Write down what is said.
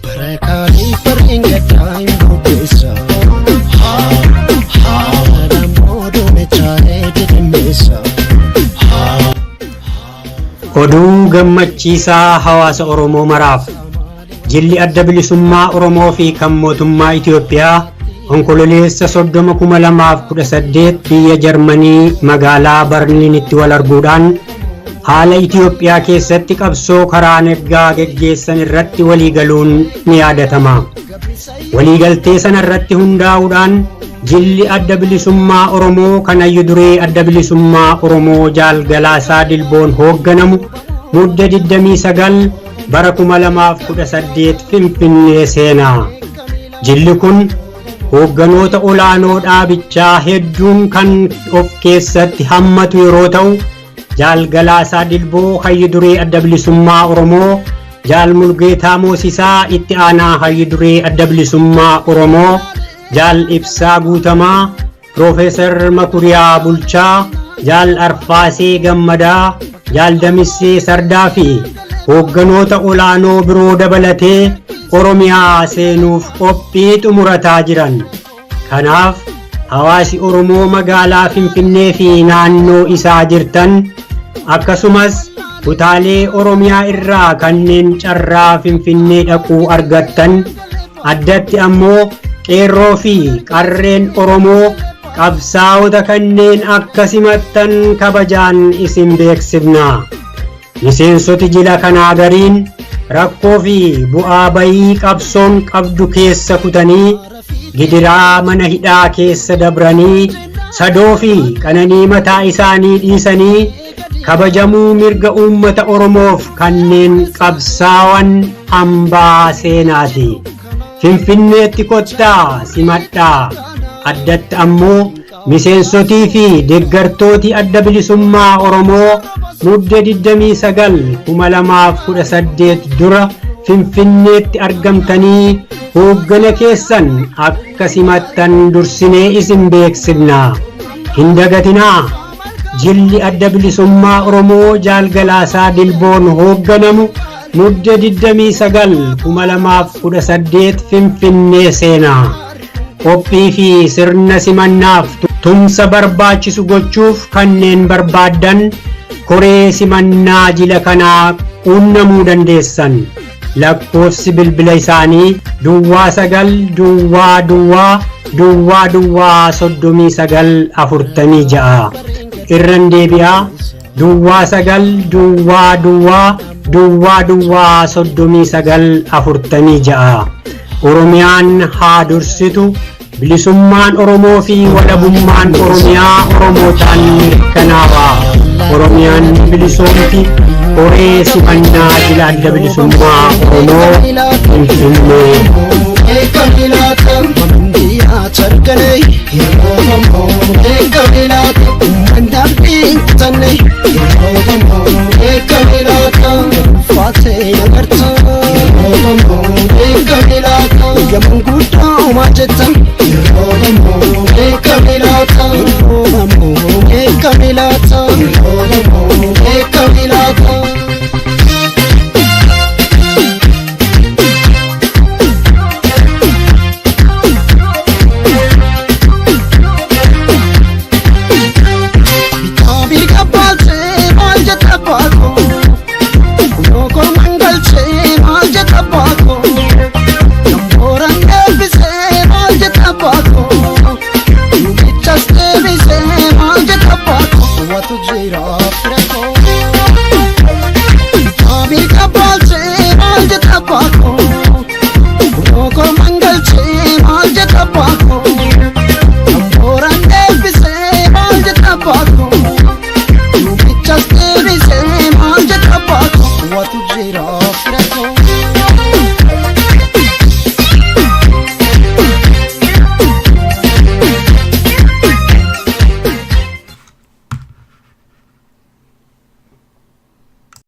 Barakaanii fariin gaddaa hin bubbeessa. Haadha duumechaa didimmeessa. Oduu gammachiisaa hawaasa Oromoo maraaf. Jilli Adda Bilisummaa Oromoo fi kan mootummaa Itiyoophiyaa Onkololeessa 30,2018 biyya Jarmanii magaalaa Barliinitti wal arguudhaan haala Itiyoophiyaa keessatti qabsoo karaa nagaa geggeessan irratti waliigaluun ni yaadatama. Waliigaltee sana irratti hundaa'uudhaan jilli Adda Bilisummaa Oromoo kan hayyu duree Adda Bilisummaa Oromoo Jaal Galaasaa Dilboon hoogganamu Mudde 29 bara 2018 Finfinnee seenaa. Jilli kun hoogganoota olaanoo dhaabichaa hedduun kan of keessatti hammatu yeroo ta'u, Jaal Galaasaa Dilboo hayyu duree Adda Bilisummaa Oromoo, Jaal Mulgeetaa Moosisaa itti aanaa hayyu duree Adda Bilisummaa Oromoo, Jaal Ibsaa Guutamaa, Piroofeesar Makuriyaa Bulchaa, Jaal Arfaasee Gammadaa, Jaal Damissee Sardaa fi hoogganoota olaanoo biroo dabalatee Oromiyaa seenuuf qophii xumurataa jiran. Kanaaf hawaasi Oromoo magaalaa Finfinnee fi naannoo isaa jirtan, akkasumas kutaalee Oromiyaa irraa kanneen carraa Finfinnee dhaquu argattan, addatti ammoo qeerroo fi qarreen Oromoo qabsaa'ota kanneen akka simattan kabajaan isin beeksifna. Miseensoti jila kanaa gariin rakkoo fi bu'aa bayii qabsoon qabdu keessa kutanii, gidiraa mana hidhaa keessa dabranii, sadoo fi qananii mataa isaanii dhiisanii kabajamuu mirga uummata Oromoof kanneen qabsaawan hambaa seenaati. Finfinneetti kottaa simadhaa. Addatti ammoo miseensotii fi deeggartooti Adda Bilisummaa Oromoo Mudde 29,2018 dura Finfinneetti argamtanii hooggana keessan akka simattan dursinee isin beeksifna. Hin dagatinaa. Jilli Adda Bilisummaa Oromoo Jaal Galaasaa Dilboon hoogganamu Mudde 29,2018 Finfinnee seenaa. Qophii fi sirna simannaaf tumsa barbaachisu gochuuf kanneen barbaaddan koree simannaa jila kanaa quunnamuu dandeessan. Lakkoofsi bilbila isaanii duwwaa 9 duwwaa duwwaa duwwaa duwwaa 39 46. Irran deebi'aa, duwwaa 9 duwwaa duwwaa duwwaa duwwaa 39 46. Oromiyaan haa dursitu. Bilisummaan Oromoo fi walabummaan Oromiyaa Oromootaan mirkanaawaa. Oromiyaan bilisoomti. Koree simannaa jila Adda Bilisummaa Oromoo, Finfinnee.